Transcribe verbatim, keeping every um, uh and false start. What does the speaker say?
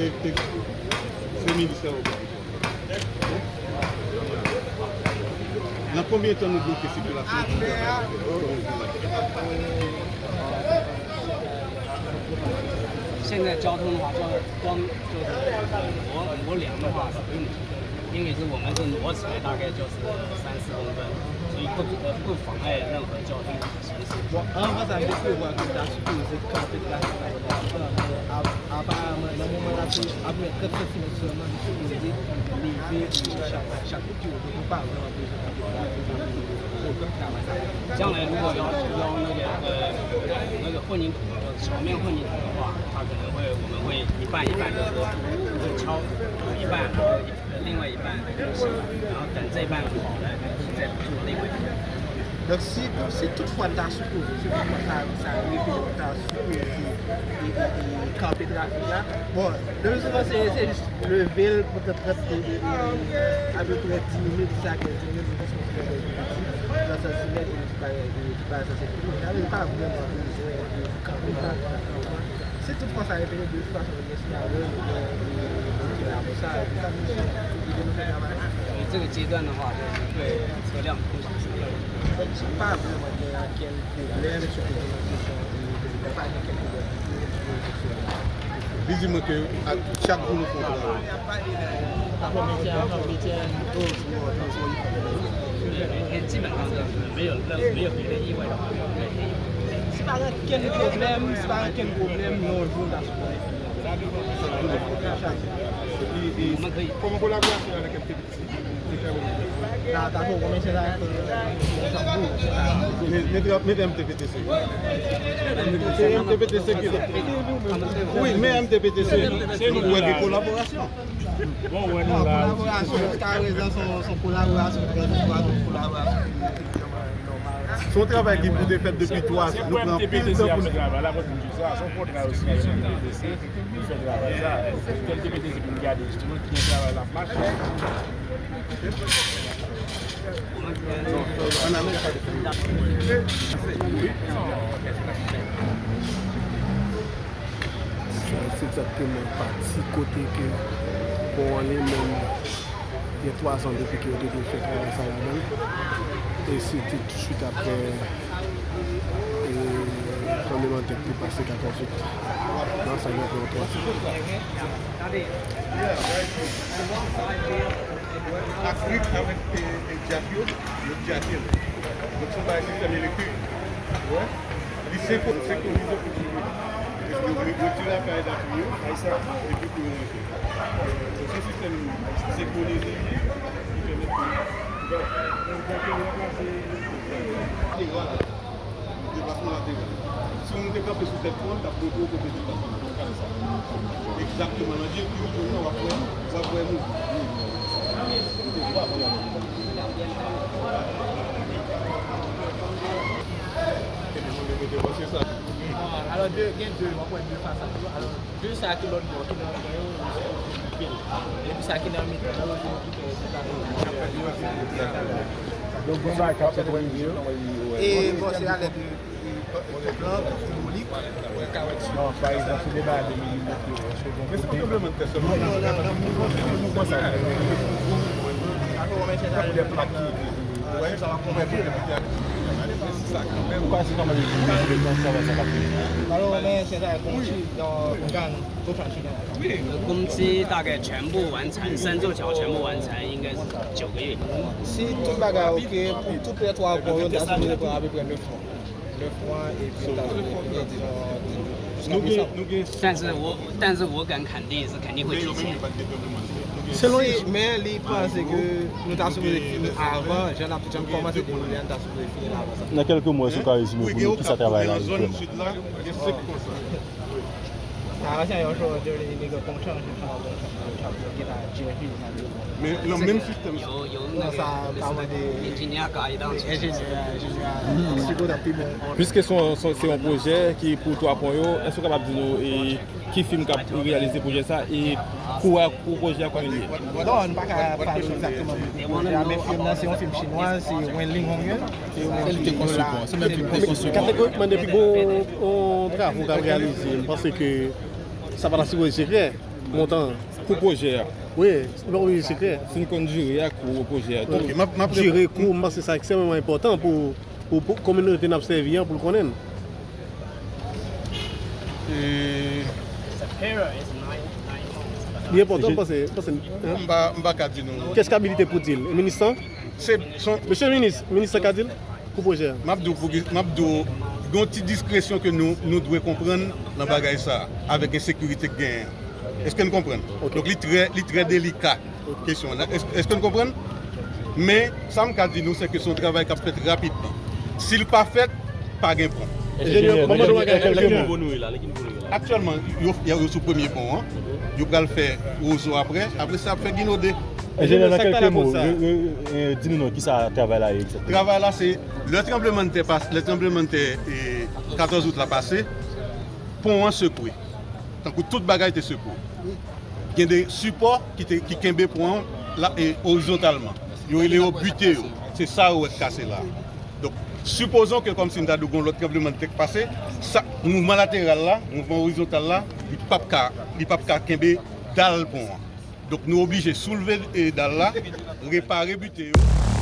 Se minis la. Nan konbyen tan nou bloke sikilasyon pou travay? Senyè, 交通的话，就光就是模模梁的话，因为是我们是挪起来大概就是三四公分，所以不不妨碍任何交通。 Bon, anvan sa, m te prevwa ke m ta sipoze kanpe trafik la pandan yon tan, men ap- aparaman, nan moman la, se apre trant santimèt sèlman, m sipoze leve chak, chak kote yo. Donk, nou pa vrèman bezwen kanpe trafik la pou pwogram travay sa. 将来如果要要那个呃那个混凝土，就桥面混凝土的话，它可能会我们会一半一半，就是敲一半，然后一另外一半休息，然后等这一半好了再做另外一半。 Donk, si, si toutfwa n ta sipoze, si toutfwa sa, sa rive, n ta sipoze e, e, e, kanpe trafik la. Bon, le pli souvan, se, se jis leve l pou trant, trant, e, e, e, apeprè dis minit, jis a kenz minit, nou jis konsidere l piti, trant santimèt, e, ki pa, e, ki pa sanse fini. Sa vle di, pa vrèman bezwen, e, kanpe trafik la. Si toutfwa sa repete, de tout fason, nou gen siyalè, nou gen, nou gen, nou gen lapolis la, epi sa, nou gen, nou gen travay. 这个阶段的话，就是对车辆不行驶。 Pa vrèman gen ankenn pwoblèm sou kote nan kesyon de, de, de, pa gen ankenn pwoblèm. Li di mwen ke a, chak jou nou fè yon travay. 基本上是没有任没有别的意外的话，Si pa gen ankenn pwoblèm, si pa gen ankenn pwoblèm, yon jou n ta sipoze fini. Epi, e, kòman kolaborasyon avèk M T P T C? Mete M T P T C. Se M T P T C ki. Wi, men M T P T C. Ou wè gen kolaborasyon. Bon, wè nou la. Kolaborasyon, jiska prezan, se yon kolaborasyon trè etwat, yon kolaborasyon. Se yon travay ki pou te fèt depi twa jou. Nou pran anpil tan pou nou fè travay la, pou nou di sa, se yon kontra osi avèk M T P T C. Pou fè travay sa, kèlke P T C pou n gade jisteman kijan travay la ap mache. Sa se egzakteman pati kote ke pon an li menm. Gen twa zan depi ke yo te vin fè travay sa ladan l. E se te tousuit apre, e, tranblemanntè ki te pase katòz out. Nan sa gen anviwon twa zan. Afrik avèk, e, e, djak yo, yo djake l. Donk, se yon bagay sistèm elektrik. Ou wè? Li senkwo-, senkwonize pou tou yo. Yo re-, retire aparèy batri yo, epi pou yo monte. Se yon sistèm senkwonize li ye, ki pèmèt ke, bon, deplasman lateral. Si moun te kanpe sou tèt pon, l t ap montre w kote deplasman nan. Egzakteman, nan direktiv yo, w ap wè, w ap wè mouvman. Ou te vwa pandan Epi moun yo mete panse sa. Alò, de, gen de, w ap wè de fasad yo. Alò, de sa ki lòt bò, ki nan men yo, yo sipoze koupe l. Epi sa ki nan mitan yo, yo kite yo sou sa. Donk, gen bagay k ap fèt wè yo. E, bon, se alè de Plan, senbolik. Non, pa egzanp, se de bagay de milimèt yo, èske gen kote? Alò, men se sa, konchi, nan gang, 作战期间. 攻击大概全部完成，深度桥全部完成，应该是九个月。 Si tout bagay oke, pou tout lè twa pon yo, n ta sipoze pran apeprè nèf mwa. Nèf mwa, epi n ta sipoze fini, dizon, jiska desanm. 但是我但是我敢肯定是肯定会提前。 Selon li, men li panse ke nou ta sipoze fini avan, jan n ap, jan n kòmanse dewoule a, n ta sipoze fini l avan sa. Nan kèlke mwa, èske w ka rezime pou nou kisa travay la ye vrèman? Sa, se yon jò de li, li gen konchans, li ta, li ta, li ta, li ta jere sa. Men nan menm sistèm sa. Non, sa pa mande enjenyè, enjenyè, enjenyè, psiko ta pi bon. Piske se yon, se yon, se yon pwojè ki pou twa pon yo, èske w kapab di nou, e, ki fim k ap reyalize pwojè sa, e kou a, kou pwojè a, kòman l ye? Non, nou pa ka pale egzakteman de pwojè a, men fim nan se yon fim chinwa, se Wen Ling Hong Yuen. Se li te konstwi pon an, se menm fim te konstwi pon an. Kategorikman, depi gon, gon travo k ap reyalize, m panse ke sa pa ta sipoze sekrè. Montan an. Kou pwojè a. Wi, bon, wi, se klè. Si n konn jire a, kou pwojè a tou. Ok, m ap, m ap Jire kou, m panse sa ekstrèmeman enpòtan pou, pou, pou kominote n ap sèvi an, pou l konnen l. E Li enpòtan, m panse, m panse, hein? M pa, m pa ka di nou. Kès k abilite pou di l? Minis lan? Se, son Mesye minis, minis lan ka di l? Pou pwojè a. M ap di w pou ki, m ap di w, gen yon ti diskresyon ke nou, nou dwe konprann nan bagay sa a, avèk ensekirite k genyen an. Èske n konprann? Ok. Donk, li trè, li trè delika, kesyon an. Èske, èske n konprann? Men, sa m ka di nou, se ke se yon travay k ap fèt rapidman. Si l pa fèt, pa gen pon. Enjenyè, ban m mande w yon bagay. Nan ki nivo nou ye la? Nan ki nivo nou ye la? Aktyèlman, yo, yo, yo sou premye pon an. Yo pral fè wozo apre. Apre sa, y ap fè ginode. Enjenyè, nan kèlke mo, di nou non, kisa travay la ye egzakteman? Travay la, se lè tranblemanntè pas-, lè tranblemanntè, e, katòz out la pase, pon an sekwe. Tankou tout bagay te sekwe. Gen de sipò ki te, ki kenbe pon an la, e, orizontalman. Yo rele yo bite yo. Se sa yo wè k kase la. Donk, sipozon ke kòmsi m ta di w gen yon lòt tranblemanntè k pase, sa, mouvman lateral la, mouvman orizontal la, li p ap ka, li p ap ka kenbe dal pon an. Donk, nou oblije soulve, e, dal la, repare bite yo.